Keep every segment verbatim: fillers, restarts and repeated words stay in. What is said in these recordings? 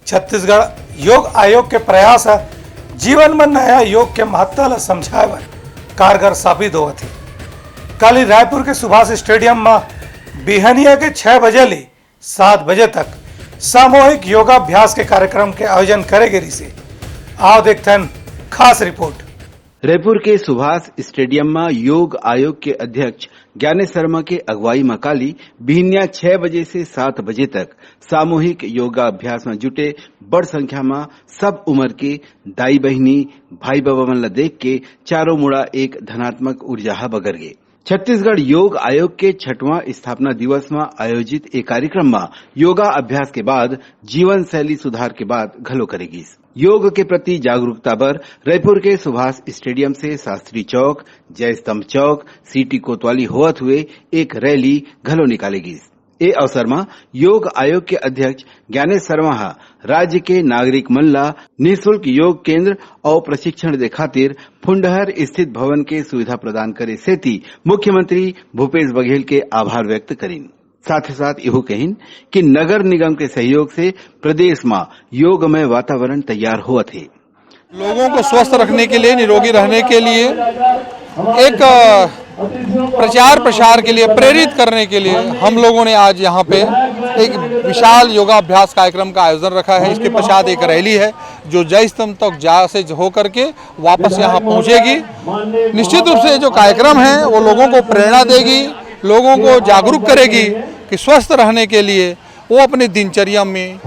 छत्तीसगढ़ योग आयोग के प्रयास ह जीवन म नया योग के महत्ता ल समझाए बर कारगर साबित होवत हे। काली रायपुर के सुभाष स्टेडियम म बिहनिया के छह बजे ले सात बजे तक सामूहिक योगाभ्यास के कार्यक्रम के आयोजन करे गे रिहिसे। आव देखथन खास रिपोर्ट। रायपुर के सुभाष स्टेडियम म योग आयोग के अध्यक्ष ज्ञानेश शर्मा के अगुवाई म काली बिहनिया छह बजे से सात बजे तक सामूहिक योगाभ्यास म जुटे बड़ संख्या म सब उमर के दाई बहिनी, भाई बाबा मन ल देख के चारों मुड़ा एक धनात्मक ऊर्जा ह बगर गे। छत्तीसगढ़ योग आयोग के छठवां स्थापना दिवस म आयोजित ए कार्यक्रम म योगा अभ्यास के बाद जीवन शैली सुधार के बात घलो करे गिस। योग के प्रति जागरूकता बर रायपुर के सुभाष स्टेडियम से शास्त्री चौक, जय स्तंभ चौक, सीटी कोतवाली होवत हुए एक रैली घलो निकाले गिस। ए अवसर म योग आयोग के अध्यक्ष ज्ञानेश शर्मा ह राज्य के नागरिक मन ला निशुल्क योग केंद्र अउ प्रशिक्षण दे खातिर फुंडहर स्थित भवन के सुविधा प्रदान करे सेती मुख्यमंत्री भूपेश बघेल के आभार व्यक्त करिन। साथ ही साथ इहू कहिन कि नगर निगम के सहयोग से प्रदेश म योगमय वातावरण तैयार होवत हे। लोगों को स्वस्थ रखने के लिए, निरोगी रहने के लिए, एक, अ, प्रचार प्रसार के लिए, प्रेरित करने के लिए हम लोगों ने आज यहाँ पे एक विशाल योगाभ्यास कार्यक्रम का आयोजन रखा है। इसके पश्चात एक रैली है जो जय स्तंभ तक जा से हो करके वापस यहाँ पहुँचेगी। निश्चित रूप से जो कार्यक्रम है वो लोगों को प्रेरणा देगी, लोगों को जागरूक करेगी कि स्वस्थ रहने के लिए वो अपने दिनचर्या में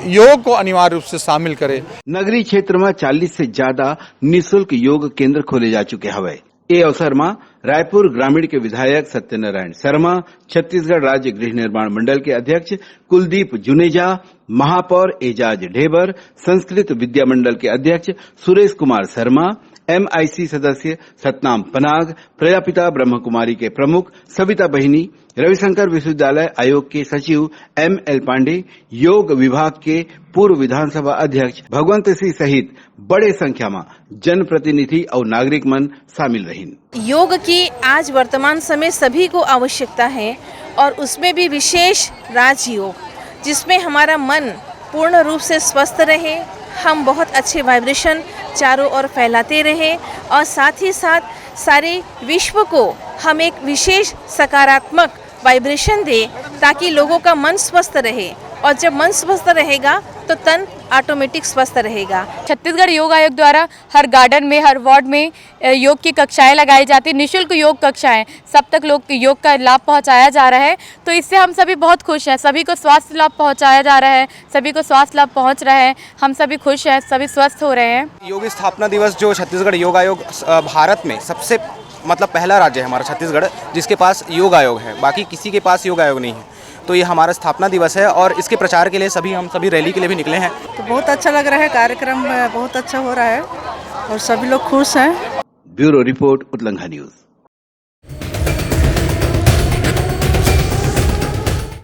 योग को अनिवार्य रूप से शामिल करे। नगरीय क्षेत्र म चालीस से ज्यादा निशुल्क योग केंद्र खोले जा चुके हवय। ए अवसर म रायपुर ग्रामीण के विधायक सत्यनारायण शर्मा, छत्तीसगढ़ राज्य गृह निर्माण मंडल के अध्यक्ष कुलदीप जुनेजा, महापौर एजाज ढेबर, संस्कृत विद्या मंडल के अध्यक्ष सुरेश कुमार शर्मा, एमआईसी सदस्य सतनाम पनाग, प्रजापिता ब्रह्म कुमारी के प्रमुख सविता बहिनी, रविशंकर विश्वविद्यालय आयोग के सचिव एमएल पांडे, योग विभाग के पूर्व विधानसभा अध्यक्ष भगवंत सिंह सहित बड़े संख्या म जनप्रतिनिधि अउ नागरिक मन शामिल रहिन। योग की आज वर्तमान समय सभी को आवश्यकता है और उसमें भी विशेष राजयोग, जिसमें हमारा मन पूर्ण रूप से स्वस्थ रहे, हम बहुत अच्छे वाइब्रेशन चारों ओर फैलाते रहें और साथ ही साथ सारे विश्व को हम एक विशेष सकारात्मक वाइब्रेशन दें, ताकि लोगों का मन स्वस्थ रहे और जब मन स्वस्थ रहेगा तो तन ऑटोमेटिक स्वस्थ रहेगा। छत्तीसगढ़ योग आयोग द्वारा हर गार्डन में, हर वार्ड में अ, योग की कक्षाएं लगाई जाती, निशुल्क योग कक्षाएं, सब तक लोग योग का लाभ पहुंचाया जा रहा है। तो इससे हम सभी बहुत खुश हैं, सभी को स्वास्थ्य लाभ पहुंचाया जा रहा है, सभी को स्वास्थ्य लाभ पहुंच रहा है, हम सभी खुश हैं, सभी स्वस्थ हो रहे हैं। योग स्थापना दिवस जो छत्तीसगढ़ योग आयोग, अ, भारत में सबसे, मतलब, पहला राज्य है हमारा छत्तीसगढ़ जिसके पास योग आयोग है, बाकी किसी के पास योग आयोग नहीं है। तो ये हमारा स्थापना दिवस है और इसके प्रचार के लिए सभी, हम सभी रैली के लिए भी निकले हैं। तो बहुत अच्छा लग रहा है, कार्यक्रम, अ, बहुत अच्छा हो रहा है और सभी लोग खुश हैं। ब्यूरो रिपोर्ट, उतलंघा न्यूज।